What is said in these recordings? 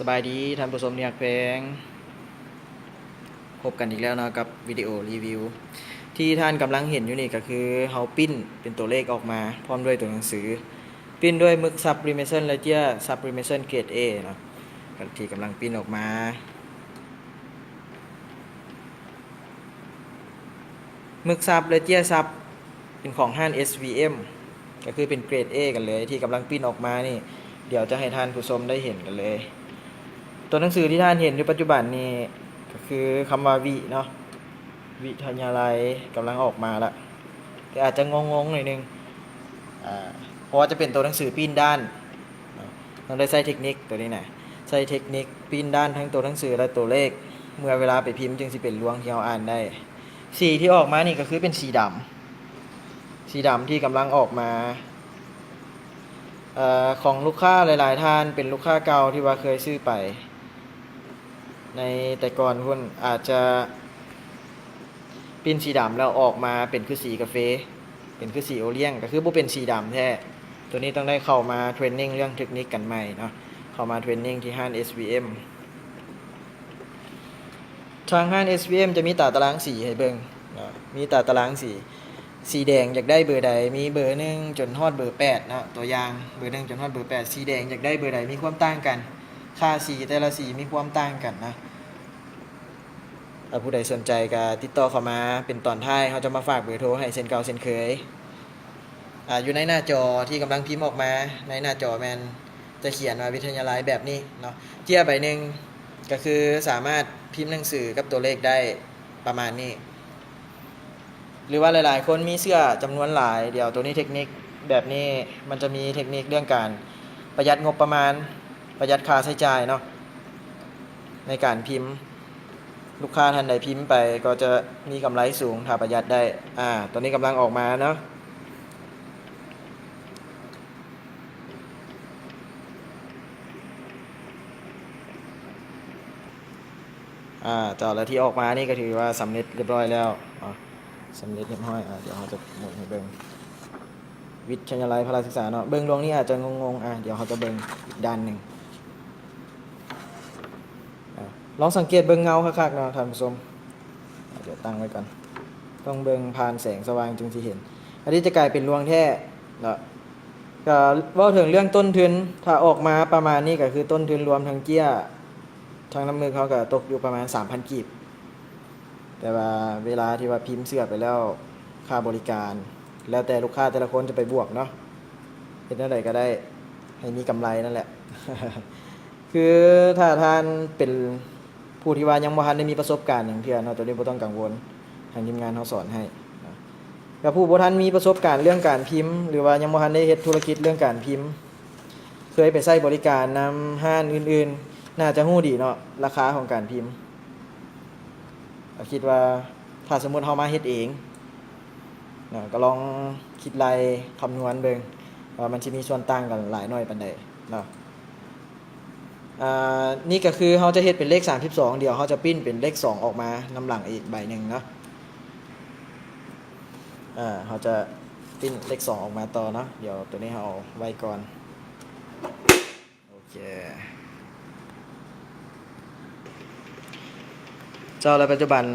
ສະບາຍດີທ່ານຜູ້ຊົມທີ່ຮັກແພງ, ພົບກັນອີກແລ້ວເນາະກັບວິດີໂອຣີວິວ. ທີ່ທ່ານກຳລັງເຫັນຢູ່ນີ້ກໍຄືເຮົາປຣິ້ນເປັນຕົວເລກອອກມາ ພ້ອມດ້ວຍຕົວໜັງສື, ປຣິ້ນດ້ວຍໝຶກຊັບຣີເມຊັນ ແລະ ເຈ້ຍຊັບຣີເມຊັນເກຣດເອເນາະ ທີ່ກຳລັງປຣິ້ນອອກມາ. ໝຶກຊັບ ແລະ ເຈ້ຍຊັບ ເປັນຂອງຮ້ານ ເອສວີເອັມ ກໍຄືເປັນເກຣດເອກັນເລີຍ ທີ່ກຳລັງປຣິ້ນອອກມານີ້. ດຽວຈະໃຫ້ທ່ານຜູ້ຊົມໄດ້ເຫັນກັນເລີຍ. ຕົວໜັງສືທີ່ທ່ານເຫັນຢູ່ປັດຈຸບັນນີ້ ກໍຄືຄຳວ່າວິເນາະ, ວິທະຍາໄລ ກຳລັງອອກມາລະ ແຕ່ອາດຈະງົງໆໜ້ອຍໜຶ່ງ ອາ ເພາະວ່າຈະເປັນຕົວໜັງສືປຣິ້ນດ້ານ. ເຮົາໄດ້ໃຊ້ເທັກນິກຕົວນີ້ນະ, ໃຊ້ເທັກນິກປຣິ້ນດ້ານທັງຕົວໜັງສື ແລະ ຕົວເລກ. ເມື່ອເວລາໄປພິມຈຶ່ງຊິເປັນລວງທີ່ເຮົາອ່ານໄດ້. ສີທີ່ອອກມານີ້ກໍຄືເປັນສີດຳ, ສີດຳທີ່ກຳລັງອອກມາ. ເອີ ຂອງລູກຄ້າຫຼາຍໆທ່ານເປັນລູກຄ້າເກົ່າທີ່ວ່າເຄີຍຊື້ໄປໃນແຕ່ກ່ອນພຸ້ນ ອາດຈະ ປຣິ້ນສີດຳແລ້ວອອກມາເປັນຄືສີກາເຟ, ເປັນຄືສີໂອລ້ຽງ ກໍຄືບໍ່ເປັນສີດຳແທ້. ຕົວນີ້ຕ້ອງໄດ້ເຂົ້າມາເທຣນນິງເລື່ອງເທັກນິກກັນໃໝ່ເນາະ, ເຂົ້າມາເທຣນນິງທີ່ຮ້ານ ເອສວີເອັມ. ທາງຮ້ານ ເອສວີເອັມ ຈະມີຕາຕະລາງສີໃຫ້ເບິ່ງເນາະ, ມີຕາຕະລາງສີ. ສີແດງຢາກໄດ້ເບີໃດ? ມີເບີໜຶ່ງຈົນຮອດເບີແປດເນາະ, ຕົວຢ່າງເບີໜຶ່ງຈົນຮອດເບີແປດ. ສີແດງຢາກໄດ້ເບີໃດ? ມີຄວາມຕ່າງກັນ, ຄ່າສີແຕ່ລະສີມີຄວາມຕ່າງກັນນະ. ຖ້າຜູ້ໃດສົນໃຈກໍຕິດຕໍ່ເຂົ້າມາ, ເປັນຕອນທ້າຍເຮົາຈະມາຝາກເບີໂທໃຫ້ເຊັ່ນເກົ່າເຊັ່ນເຄີຍ. ອາ ຢູ່ໃນໜ້າຈໍທີ່ກຳລັງພິມອອກມາ, ໃນໜ້າຈໍແມ່ນຈະຂຽນວ່າວິທະຍາໄລແບບນີ້ເນາະ, ເຈ້ຍໃບໜຶ່ງກໍຄືສາມາດພິມໜັງສືກັບຕົວເລກໄດ້ປະມານນີ້. ຫຼືວ່າຫຼາຍໆຄົນມີເສື້ອຈຳນວນຫຼາຍ, ດຽວໂຕນີ້ເທັກນິກແບບນີ້ ມັນຈະມີເທັກນິກເລື່ອງການປະຢັດງົບປະມານ, ປະຢັດຄ່າໃຊ້ຈ່າຍເນາະ ໃນການພິມ. ລູກຄ້າທ່ານໃດພິມໄປກໍຈະມີກຳໄລສູງ ຖ້າປະຢັດໄດ້. ອາ ຕອນນີ້ກຳລັງອອກມາເນາະ. ອາ ເຈົ້າ ແລະ ທີ່ອອກມານີ້ກໍຖືວ່າສຳເລັດຮຽບຮ້ອຍແລ້ວເນາະ, ສຳເລັດຮຽບຮ້ອຍ. ອາ ດຽວເຮົາຈະໝູນໃຫ້ເບິ່ງ ວິທະຍາໄລພະລະສຶກສາເນາະ. ເບິ່ງລວງນີ້ອາດຈະງົງໆ, ອາ ດຽວເຮົາຈະເບິ່ງອີກດ້ານໜຶ່ງ. ອາ ລອງສັງເກດເບິ່ງເງົາຄັກໆເນາະທ່ານຜູ້ຊົມ. ອາ ດຽວຕັ້ງໄວ້ກ່ອນ, ຕ້ອງເບິ່ງຜ່ານແສງສະຫວ່າງຈຶ່ງຊິເຫັນ. ອັນນີ້ຈະກາຍເປັນລວງແທ້ເນາະ. ກໍເວົ້າເຖິງເລື່ອງຕົ້ນທຶນ, ຖ້າອອກມາປະມານນີ້ກໍຄືຕົ້ນທຶນລວມທັງເຈ້ຍ ທັງນ້ຳມຶກເຮົາກໍຕົກຢູ່ປະມານສາມພັນກີບ. ແຕ່ວ່າເວລາທີ່ວ່າພິມເສື້ອໄປແລ້ວ ຄ່າບໍລິການ ແລ້ວແຕ່ລູກຄ້າແຕ່ລະຄົນຈະໄປບວກເນາະ, ເຮັດແນວໃດກໍໄດ້ໃຫ້ມີກຳໄລນັ້ນແຫຼະ. ຄືຖ້າທ່ານເປັນຜູ້ທີ່ວ່າຍັງບໍ່ທັນໄດ້ມີປະສົບການຫຍັງເທື່ອເນາະ, ໂຕນີ້ບໍ່ຕ້ອງກັງວົນ, ທາງທີມງານເຮົາສອນໃຫ້ເນາະ. ແລະ ຜູ້ບໍ່ທັນມີປະສົບການເລື່ອງການພິມ ຫຼືວ່າຍັງບໍ່ທັນໄດ້ເຮັດທຸລະກິດເລື່ອງການພິມ, ເຄີຍໄປໃຊ້ບໍລິການນຳຮ້ານອື່ນໆ ໜ້າຈະຮູ້ດີເນາະ ລາຄາຂອງການພິມ. ກໍຄິດວ່າຖ້າສົມມຸດເຮົາມາເຮັດເອງເນາະ ກໍລອງຄິດໄລ່ຄຳນວນເບິ່ງວ່າມັນຊິມີສ່ວນຕ່າງກັນຫຼາຍໜ້ອຍປານໃດເນາະ. ອາ ນີ້ກໍຄືເຮົາຈະເຮັດເປັນເລກສາມສິບສອງ, ດຽວເຮົາຈະປຣິ້ນເປັນເລກສອງອອກມານຳຫຼັງອີກໃບໜຶ່ງເນາະ. ອາ ເຮົາຈະປຣິ້ນເລກສອງອອກມາຕໍ່ເນາະ, ດຽວໂຕນີ້ເຮົາເອົາໄວ້ກ່ອນ. ໂອເຄ ເຈົ້າ ແລະ ປັດຈຸບັນ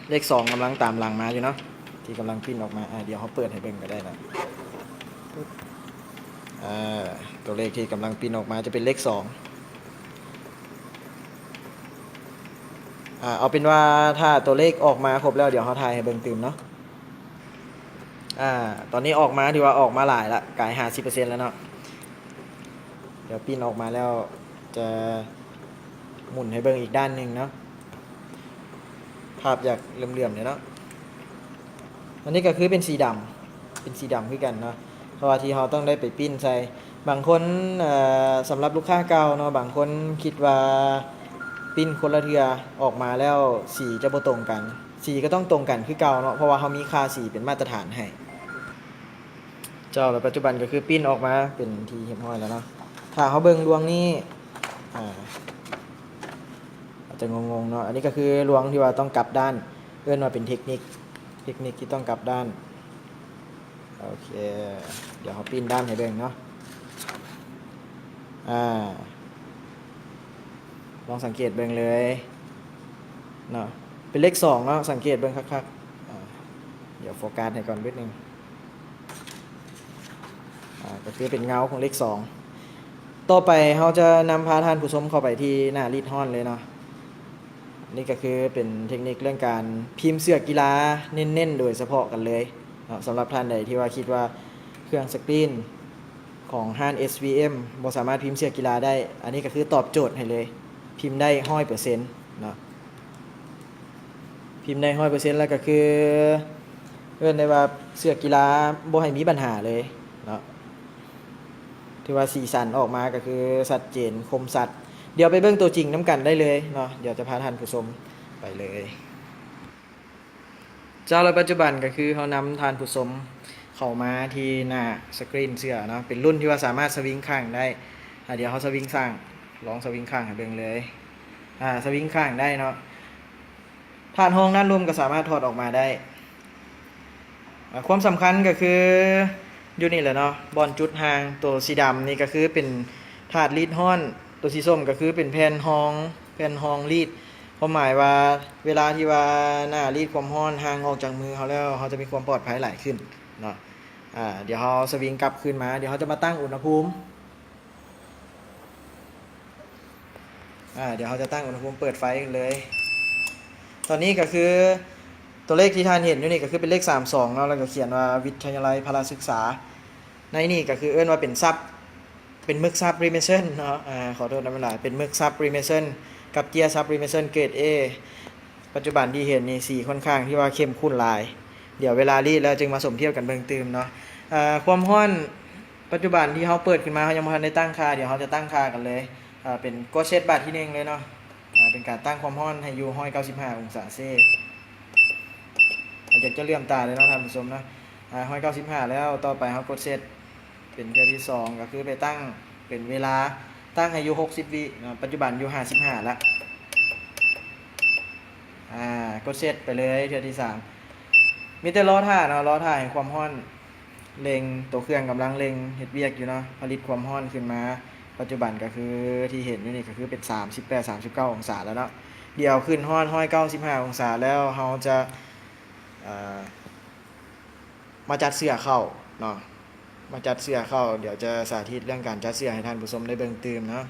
ເລກສອງກຳລັງຕາມຫຼັງມາຢູ່ເນາະ ທີ່ກຳລັງປຣິ້ນອອກມາ. ອາ ດຽວເຮົາເປີດໃຫ້ເບິ່ງກໍໄດ້ນະ. ອາ ຕົວເລກທີ່ກຳລັງປຣິ້ນອອກມາຈະເປັນເລກສອງ. ອາ ເອົາເປັນວ່າຖ້າຕົວເລກອອກມາຄົບແລ້ວ ດຽວເຮົາຖ່າຍໃຫ້ເບິ່ງຕື່ມເນາະ. ອາ ຕອນນີ້ອອກມາ ຖືວ່າອອກມາຫຼາຍລະ, ກາຍຫ້າສິບເປີເຊັນແລ້ວເນາະ. ດຽວປຣິ້ນອອກມາແລ້ວຈະໝູນໃຫ້ເບິ່ງອີກດ້ານໜຶ່ງເນາະ. ພາບຢາກເຫຼື້ອມໆແດ່ເນາະ. ອັນນີ້ກໍຄືເປັນສີດຳ, ເປັນສີດຳຄືກັນເນາະ, ເພາະວ່າທີ່ເຮົາຕ້ອງໄດ້ໄປປຣິ້ນໃສ່. ບາງຄົນ ເອີ ສຳລັບລູກຄ້າເກົ່າເນາະ, ບາງຄົນຄິດວ່າປຣິ້ນຄົນລະເທື່ອອອກມາແລ້ວສີຈະບໍ່ຕົງກັນ. ສີກໍຕ້ອງຕົງກັນຄືເກົ່າເນາະ, ເພາະວ່າເຮົາມີຄ່າສີເປັນມາດຕະຖານໃຫ້. ເຈົ້າ ແລະ ປັດຈຸບັນກໍຄືປຣິ້ນອອກມາເປັນທີ່ຮຽບຮ້ອຍແລ້ວເນາະ. ຖ້າເຮົາເບິ່ງລວງນີ້ ອາ ອາດຈະງົງໆເນາະ, ອັນນີ້ກໍຄືລວງທີ່ວ່າຕ້ອງກັບດ້ານ, ເອີ້ນວ່າເປັນເທັກນິກ, ເທັກນິກທີ່ຕ້ອງກັບດ້ານ. ໂອເຄ ດຽວເຮົາປຣິ້ນດ້ານໃຫ້ເບິ່ງເນາະ. ອາ ລອງສັງເກດເບິ່ງເລີຍເນາະ ເປັນເລກສອງເນາະ ສັງເກດເບິ່ງຄັກໆ ອາ ດຽວໂຟກັສໃຫ້ກ່ອນບຶດໜຶ່ງ ອາ ກໍຄືເປັນເງົາຂອງເລກສອງ. ຕໍ່ໄປເຮົາຈະນຳພາທ່ານຜູ້ຊົມເຂົ້າໄປທີ່ໜ້າລີດຮ້ອນເລີຍເນາະ. ນີ້ກໍຄືເປັນເທັກນິກເລື່ອງການພິມເສື້ອກິລາເນັ້ນໆ ໂດຍສະເພາະກັນເລີຍເນາະ. ສຳລັບທ່ານໃດທີ່ວ່າຄິດວ່າເຄື່ອງສະກຣີນຂອງຮ້ານ ເອສ ວີ ເອັມ ບໍ່ສາມາດພິມເສື້ອກິລາໄດ້, ອັນນີ້ກໍຄືຕອບໂຈດໃຫ້ເລີຍ, ພິມໄດ້ຮ້ອຍເປີເຊັນເນາະ. ພິມໄດ້ຮ້ອຍເປີເຊັນ ແລ້ວກໍຄືເອີ້ນໄດ້ວ່າເສື້ອກິລາບໍ່ໃຫ້ມີບັນຫາເລີຍເນາະ. ຖືວ່າສີສັນອອກມາກໍຄືຊັດເຈນ ຄົມຊັດ. ດຽວໄປເບິ່ງຕົວຈິງນຳກັນໄດ້ເລີຍເນາະ, ດຽວຈະພາທ່ານຜູ້ຊົມໄປເລີຍ. ເຈົ້າ ແລະ ປັດຈຸບັນກໍຄືເຮົານຳທ່ານຜູ້ຊົມເຂົ້າມາທີ່ໜ້າສະກຣີນເສື້ອເນາະ, ເປັນລຸ້ນທີ່ວ່າສາມາດສະວິງຂ້າງໄດ້. ອາ ດຽວເຮົາສະວິງຂ້າງ, ລອງສະວິງຂ້າງໃຫ້ເບິ່ງເລີຍ. ອາ ສະວິງຂ້າງໄດ້ເນາະ. ຖາດຮອງດ້ານລຸ່ມກໍສາມາດຖອດອອກມາໄດ້. ອາ ຄວາມສຳຄັນກໍຄືຢູ່ນີ້ແຫຼະເນາະ, ບ່ອນຈຸດຮ່າງ. ໂຕສີດຳນີ້ກໍຄືເປັນຖາດລີດຮ້ອນ, ໂຕສີສົ້ມກໍຄືເປັນແຜ່ນຮອງ, ແຜ່ນຮອງລີດ. ຄວາມໝາຍວ່າເວລາທີ່ວ່າໜ້າລີດຄວາມຮ້ອນຫ່າງອອກຈາກມືເຮົາແລ້ວ, ເຮົາຈະມີຄວາມປອດໄພຫຼາຍຂຶ້ນເນາະ. ອາ ດຽວເຮົາສະວິງກັບຄືນມາ, ດຽວເຮົາຈະມາຕັ້ງອຸນຫະພູມ. ອາ ດຽວເຮົາຈະຕັ້ງອຸນຫະພູມເປີດໄຟກັນເລີຍ. ຕອນນີ້ກໍຄືຕົວເລກທີ່ທ່ານເຫັນຢູ່ນີ້ກໍຄືເປັນເລກສາມສອງເນາະ, ແລ້ວກໍຂຽນວ່າວິທະຍາໄລພະລະສຶກສາ. ໃນນີ້ກໍຄືເອີ້ນວ່າເປັນຊັບ, ເປັນໝຶກຊັບຣີເມຊັນເນາະ. ອາ ຂໍໂທດນຳຫຼາຍ, ເປັນໝຶກຊັບຣີເມຊັນກັບເຈ້ຍຊັບຣີເມຊັນເກຣດເອ. ປັດຈຸບັນທີ່ເຫັນນີ້ສີຄ່ອນຂ້າງທີ່ວ່າເຂັ້ມຂຸ້ນຫຼາຍ. ດຽວເວລາລີດແລ້ວຈຶ່ງມາສົມທຽບກັນເບິ່ງຕື່ມເນາະ. ອາ ຄວາມຮ້ອນ ປັດຈຸບັນທີ່ເຮົາເປີດຂຶ້ນມາ ເຮົາຍັງບໍ່ທັນໄດ້ຕັ້ງຄ່າ, ດຽວເຮົາຈະຕັ້ງຄ່າກັນເລີຍ. ເອີ ເປັນກົດເຊັດບາດທີໜຶ່ງເລີຍເນາະ. ອາ ເປັນການຕັ້ງຄວາມຮ້ອນໃຫ້ຢູ່ຮ້ອຍເກົ້າສິບຫ້າອົງສາເຊ. ຢາກຈະເຫຼື້ອມຕາເລີຍເນາະທ່ານຜູ້ຊົມເນາະ. ອາ ຮ້ອຍເກົ້າສິບຫ້າແລ້ວ, ຕໍ່ໄປເຮົາກົດເຊັດເປັນເທື່ອທີສອງ, ກໍຄືໄປຕັ້ງເປັນເວລາ, ຕັ້ງໃຫ້ຢູ່ຫົກສິບວິເນາະ, ປັດຈຸບັນຢູ່ຫ້າສິບຫ້າລະ. ອາ ກົດເຊັດໄປເລີຍເທື່ອທີສາມ. ມີແຕ່ລໍຖ້າເນາະ, ລໍຖ້າໃຫ້ຄວາມຮ້ອນ ເລັ່ງ, ໂຕເຄື່ອງກຳລັງເລັ່ງເຮັດວຽກຢູ່ເນາະ, ຜະລິດຄວາມຮ້ອນຂຶ້ນມາ. ປັດຈຸບັນກໍຄືທີ່ເຫັນຢູ່ນີ້ກໍຄືເປັນສາມສິບແປດ ສາມສິບເກົ້າອົງສາແລ້ວເນາະ. ດຽວຂຶ້ນຮອດຮ້ອຍເກົ້າສິບຫ້າອົງສາແລ້ວ ເຮົາຈະ ເອີ ມາຈັດເສື້ອເຂົ້າເນາະ, ມາຈັດເສື້ອເຂົ້າ. ດຽວຈະສາທິດເລື່ອງການຈັດເສື້ອໃຫ້ທ່ານຜູ້ຊົມໄດ້ເບິ່ງຕື່ມເນາະ.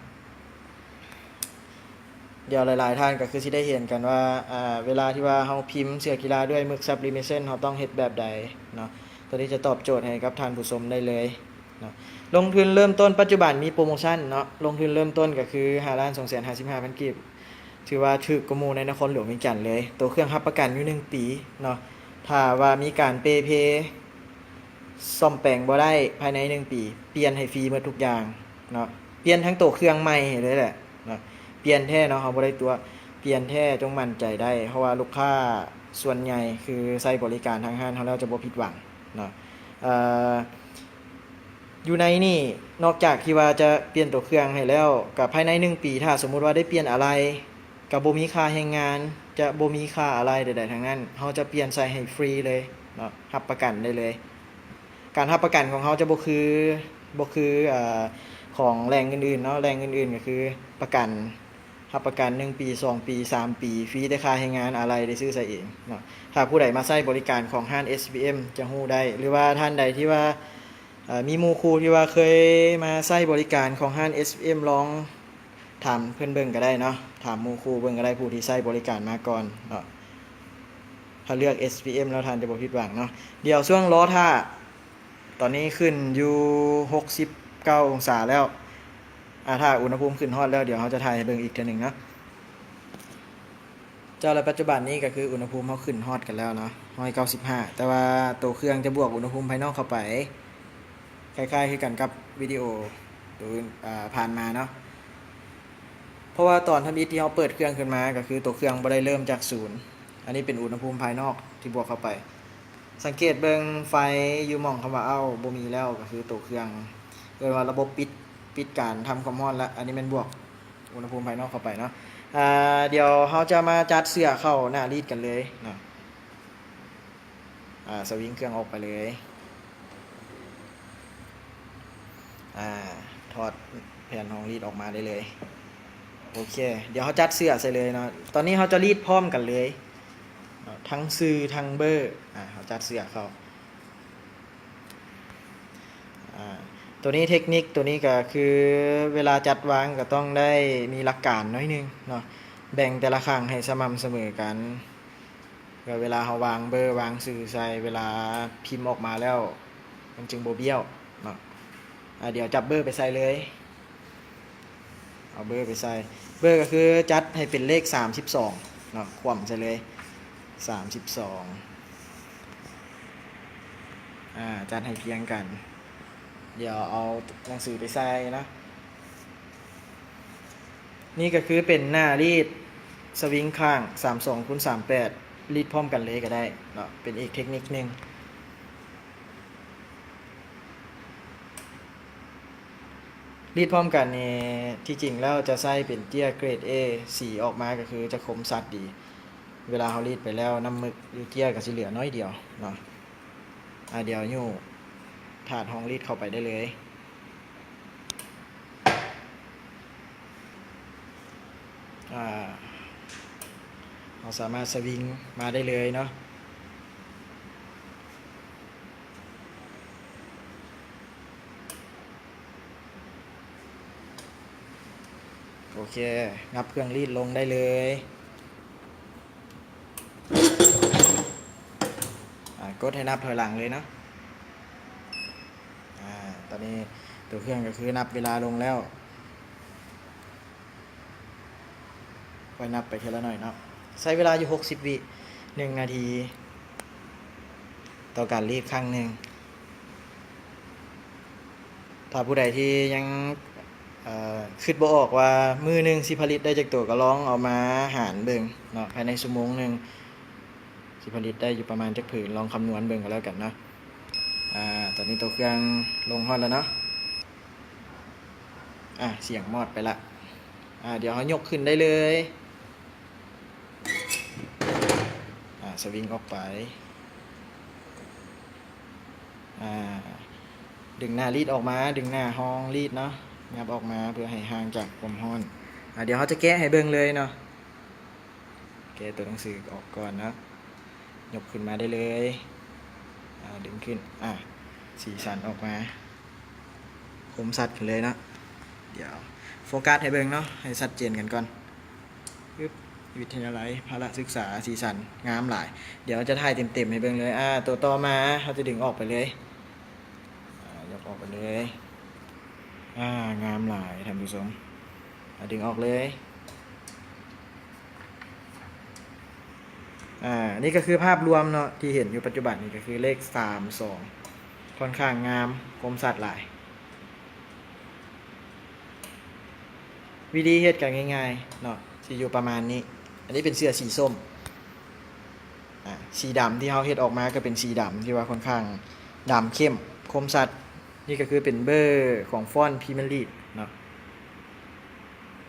ດຽວຫຼາຍໆທ່ານກໍຄືຊິໄດ້ເຫັນກັນວ່າ ອາ ເວລາທີ່ວ່າເຮົາພິມເສື້ອກິລາດ້ວຍໝຶກຊັບຣີເມຊັນ ເຮົາຕ້ອງເຮັດແບບໃດເນາະ. ຕົວນີ້ຈະຕອບໂຈດໃຫ້ກັບທ່ານຜູ້ຊົມໄດ້ເລີຍເນາະ. ລົງທຶນເລີ່ມຕົ້ນ, ປັດຈຸບັນມີໂປຣໂມຊັນເນາະ, ລົງທຶນເລີ່ມຕົ້ນກໍຄືຫ້າລ້ານສອງແສນຫ້າສິບຫ້າພັນກີບ, ຖືວ່າຖືກກວ່າໝູ່ໃນນະຄອນຫຼວງວຽງຈັນເລີຍ. ໂຕເຄື່ອງຮັບປະກັນຢູ່ໜຶ່ງປີເນາະ, ຖ້າວ່າມີການເປ່ເພ ສ້ອມແປງບໍ່ໄດ້ພາຍໃນໜຶ່ງປີ, ປ່ຽນໃຫ້ຟຣີໝົດທຸກຢ່າງເນາະ. ປ່ຽນທັງໂຕເຄື່ອງໃໝ່ໃຫ້ເລີຍແຫຼະເນາະ, ປ່ຽນແທ້ເນາະ, ເຮົາບໍ່ໄດ້ຕົວະ, ປ່ຽນແທ້ ຈົ່ງໝັ້ນໃຈໄດ້, ເພາະວ່າລູກຄ້າສ່ວນໃຫຍ່ຄືໃຊ້ບໍລິການທາງຮ້ານເຮົາແລ້ວຈະບໍ່ຜິດຫວັງເນາະ. ເອີ ຢູ່ໃນນີ້ ນອກຈາກທີ່ວ່າຈະປ່ຽນໂຕເຄື່ອງໃຫ້ແລ້ວ, ກະພາຍໃນໜຶ່ງປີ ຖ້າສົມມຸດວ່າໄດ້ປ່ຽນອາໄຫຼ່ ກະບໍ່ມີຄ່າແຮງງານ, ຈະບໍ່ມີຄ່າອາໄຫຼ່ໃດໆທັງນັ້ນ, ເຮົາຈະປ່ຽນໃສ່ໃຫ້ຟຣີເລີຍເນາະ, ຮັບປະກັນໄດ້ເລີຍ. ການຮັບປະກັນຂອງເຮົາຈະບໍ່ຄື, ບໍ່ຄື ອາ ຂອງແຫຼ່ງອື່ນໆເນາະ, ແຫຼ່ງອື່ນໆກໍຄືປະກັນ, ຮັບປະກັນໜຶ່ງປີ, ສອງປີ, ສາມປີ, ຟຣີແຕ່ຄ່າແຮງງານ, ອາໄຫຼ່ໄດ້ຊື້ໃສ່ເອງເນາະ. ຖ້າຜູ້ໃດມາໃຊ້ບໍລິການຂອງຮ້ານ ເອສ ວີ ເອັມ ຈະຮູ້ໄດ້, ຫຼືວ່າທ່ານໃດທີ່ວ່າ ເອີ ມີໝູ່ຄູ່ທີ່ວ່າເຄີຍມາໃຊ້ບໍລິການຂອງຮ້ານ ເອສ ວີ ເອັມ ລອງ ຖາມເພິ່ນເບິ່ງກໍໄດ້ເນາະ, ຖາມໝູ່ຄູ່ເບິ່ງກໍໄດ້ ຜູ້ທີ່ໃຊ້ບໍລິການມາກ່ອນເນາະ. ຖ້າເລືອກ ເອສ ວີ ເອັມ ແລ້ວທ່ານຈະບໍ່ຜິດຫວັງເນາະ. ດຽວຊ່ວງລໍຖ້າ, ຕອນນີ້ຂຶ້ນຢູ່ຫົກສິບເກົ້າອົງສາແລ້ວ. ອາ ຖ້າອຸນຫະພູມຂຶ້ນຮອດແລ້ວ ດຽວເຮົາຈະຖ່າຍໃຫ້ເບິ່ງອີກເທື່ອໜຶ່ງເນາະ. ເຈົ້າ ແລະ ປັດຈຸບັນນີ້ກໍຄືອຸນຫະພູມເຮົາຂຶ້ນຮອດກັນແລ້ວເນາະ, ຮ້ອຍເກົ້າສິບຫ້າ, ແຕ່ວ່າໂຕເຄື່ອງຈະບວກອຸນຫະພູມພາຍນອກເຂົ້າໄປ, ຄ້າຍໆຄືກັນກັບວິດີໂອໂຕອື່ນ ອາ ຜ່ານມາເນາະ. ເພາະວ່າຕອນທຳອິດທີ່ເຮົາເປີດເຄື່ອງຂຶ້ນມາ ກໍຄືໂຕເຄື່ອງບໍ່ໄດ້ເລີ່ມຈາກສູນ, ອັນນີ້ເປັນອຸນຫະພູມພາຍນອກທີ່ບວກເຂົ້າໄປ. ສັງເກດເບິ່ງໄຟຢູ່ໝ່ອງຄຳວ່າ out ບໍ່ມີແລ້ວ, ກໍຄືໂຕເຄື່ອງ ເອີ້ນວ່າລະບົບປິດ, ປິດການທຳຄວາມຮ້ອນລະ. ອັນນີ້ແມ່ນບວກ ອຸນຫະພູມພາຍນອກເຂົ້າໄປເນາະ. ອາ ດຽວເຮົາຈະມາຈັດເສື້ອເຂົ້າໜ້າລີດກັນເລີຍເນາະ. ອາ ສະວິງເຄື່ອງອອກໄປເລີຍ. ອາ ຖອດແຜ່ນຮອງລີດອອກມາໄດ້ເລີຍ. ໂອເຄ ດຽວເຮົາຈັດເສື້ອໃສ່ເລີຍເນາະ. ຕອນນີ້ເຮົາຈະລີດພ້ອມກັນເລີຍເນາະ ທັງຊື່ທັງເບີ. ອາ ເຮົາຈັດເສື້ອເຂົ້າ. ອາ ໂຕນີ້ເທັກນິກ ໂຕນີ້ກໍຄືເວລາຈັດວາງກໍຕ້ອງໄດ້ມີຫຼັກການໜ້ອຍໜຶ່ງເນາະ, ແບ່ງແຕ່ລະຂ້າງໃຫ້ສະໝ່ຳສະເໝີກັນ ເພື່ອເວລາເຮົາວາງເບີວາງຊື່ໃສ່ ເວລາພິມອອກມາແລ້ວມັນຈຶ່ງບໍ່ບ້ຽວເນາະ. ອາ ດຽວຈັບເບີໄປໃສ່ເລີຍ. ເອົາເບີໄປໃສ່. ເບີກໍຄືຈັດໃຫ້ເປັນເລກສາມສິບສອງເນາະ, ຂວ້ຳໃສ່ເລີຍ ສາມສິບສອງ. ອາ ຈັດໃຫ້ພຽງກັນ. ດຽວເອົາໜັງສືໄປໃສ່ເນາະ. ນີ້ກໍຄືເປັນໜ້າລີດສະວິງຂ້າງ ສາມສອງຄູນສາມແປດ ລີດພ້ອມກັນເລີຍກໍໄດ້ເນາະ, ເປັນອີກເທັກນິກໜຶ່ງ. ລີດພ້ອມກັນນີ້ ທີ່ຈິງແລ້ວຈະໃຊ້ເປັນເຈ້ຍເກຣດເອ, ສີອອກມາກໍຄືຈະຄົມຊັດດີ. ເວລາເຮົາລີດໄປແລ້ວ ນ້ຳມຶກຢູ່ເຈ້ຍກໍຊິເຫຼືອໜ້ອຍດຽວເນາະ. ອາ ດຽວຍູ້ຖາດຮອງລີດເຂົ້າໄປໄດ້ເລີຍ. ອາ ເຮົາສາມາດສະວິງມາໄດ້ເລີຍເນາະ. ໂອເຄ ຫຍັບເຄື່ອງລີດລົງໄດ້ເລີຍ. ອາ ກົດໃຫ້ນັບຖອຍຫຼັງເລີຍເນາະ. ອາ ຕອນນີ້ຕົວເຄື່ອງກໍຄືນັບເວລາລົງແລ້ວ. ຄ່ອຍນັບໄປເທື່ອລະໜ້ອຍເນາະ. ໃຊ້ເວລາຢູ່ຫົກສິບວິ ໜຶ່ງນາທີ ຕໍ່ການລີດຄັ້ງໜຶ່ງ. ຖ້າຜູ້ໃດທີ່ຍັງ ເອີ ຄິດບໍ່ອອກວ່າມື້ໜຶ່ງຊິຜະລິດໄດ້ຈັກໂຕ ກໍລອງເອົາມາຫານເບິ່ງເນາະ, ພາຍໃນຊົ່ວໂມງໜຶ່ງຊິຜະລິດໄດ້ຢູ່ປະມານຈັກຜືນ, ລອງຄຳນວນເບິ່ງກໍແລ້ວກັນເນາະ. ອາ ຕອນນີ້ຕົວເຄື່ອງລົງຮອດແລ້ວເນາະ. ອາ ສຽງມອດໄປລະ. ອາ ດຽວເຮົາຍົກຂຶ້ນໄດ້ເລີຍ. ອາ ສະວິງອອກໄປ. ອາ ດຶງໜ້າລີດອອກມາ, ດຶງໜ້າຮອງລີດເນາະ, ຫຍັບອອກມາເພື່ອໃຫ້ຫ່າງຈາກຄວາມຮ້ອນ. ອາ ດຽວເຮົາຈະແກະໃຫ້ເບິ່ງເລີຍເນາະ. ແກະຕົວໜັງສືອອກກ່ອນເນາະ, ຍົກຂຶ້ນມາໄດ້ເລີຍ. ອາ ດຶງຂຶ້ນ. ອາ ສີສັນອອກມາ, ຄົມຊັດຂຶ້ນເລີຍເນາະ. ດຽວໂຟກັສໃຫ້ເບິ່ງເນາະ, ໃຫ້ຊັດເຈນກັນກ່ອນ. ປຶບ ວິທະຍາໄລພະລະສຶກສາ, ສີສັນງາມຫຼາຍ. ດຽວຈະຖ່າຍເຕັມໆໃຫ້ເບິ່ງເລີຍ. ອາ ຕົວຕໍ່ມາເຮົາຈະດຶງອອກໄປເລີຍ. ອາ ຍົກອອກໄປເລີຍ. ອາ ງາມຫຼາຍທ່ານຜູ້ຊົມ. ອາ ດຶງອອກເລີຍ. ອາ ນີ້ກໍຄືພາບລວມເນາະ ທີ່ເຫັນຢູ່ປັດຈຸບັນນີ້ ກໍຄືເລກສາມສອງ ຂ້ອນຂ້າງງາມ, ຄົມຊັດຫຼາຍ. ວິທີເຮັດກໍງ່າຍໆເນາະ, ຊິຢູ່ປະມານນີ້. ອັນນີ້ເປັນເສື້ອສີສົ້ມ. ອາ ສີດຳທີ່ເຮົາເຮັດອອກມາກໍເປັນສີດຳທີ່ວ່າຂ້ອນຂ້າງດຳເຂັ້ມ, ຄົມຊັດ. ນີ້ກໍຄືເປັນເບີຂອງຟອນພຣີເມຍລີກເນາະ.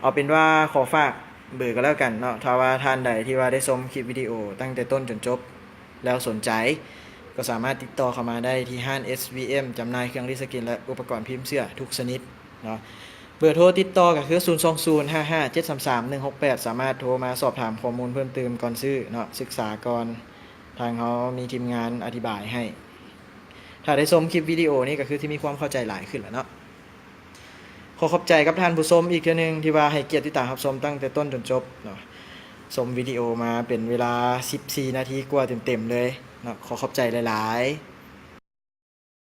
ເອົາເປັນວ່າຂໍຝາກເບີກໍແລ້ວກັນເນາະ, ຖ້າວ່າທ່ານໃດທີ່ວ່າໄດ້ຊົມຄລິບວິດີໂອຕັ້ງແຕ່ຕົ້ນຈົນຈົບແລ້ວສົນໃຈ ກໍສາມາດຕິດຕໍ່ເຂົ້າມາໄດ້ທີ່ຮ້ານ ເອສ ວີ ເອັມ ຈຳໜ່າຍເຄື່ອງລີດສະກຣີນ ແລະ ອຸປະກອນພິມເສື້ອທຸກຊະນິດເນາະ. ເບີໂທຕິດຕໍ່ກໍຄື ສູນສອງສູນ ຫ້າຫ້າເຈັດສາມສາມ ໜຶ່ງຫົກແປດ ສາມາດໂທມາສອບຖາມຂໍ້ມູນເພີ່ມຕື່ມກ່ອນຊື້ເນາະ, ສຶກສາກ່ອນ, ທາງເຮົາມີທີມງານອະທິບາຍໃຫ້. ຖ້າໄດ້ຊົມຄລິບວິດີໂອນີ້ກໍຄືທີ່ມີຄວາມເຂົ້າໃຈຫຼາຍຂຶ້ນແລ້ວເນາະ. ຂໍຂອບໃຈກັບທ່ານຜູ້ຊົມອີກເທື່ອໜຶ່ງ ທີ່ວ່າໃຫ້ກຽດຕິດຕາມຮັບຊົມຕັ້ງແຕ່ຕົ້ນຈົນຈົບເນາະ, ຊົມວິດີໂອມາເປັນເວລາສິບສີ່ນາທີກວ່າເຕັມໆເລີຍເນາະ. ຂໍຂອບໃຈຫຼາຍໆ.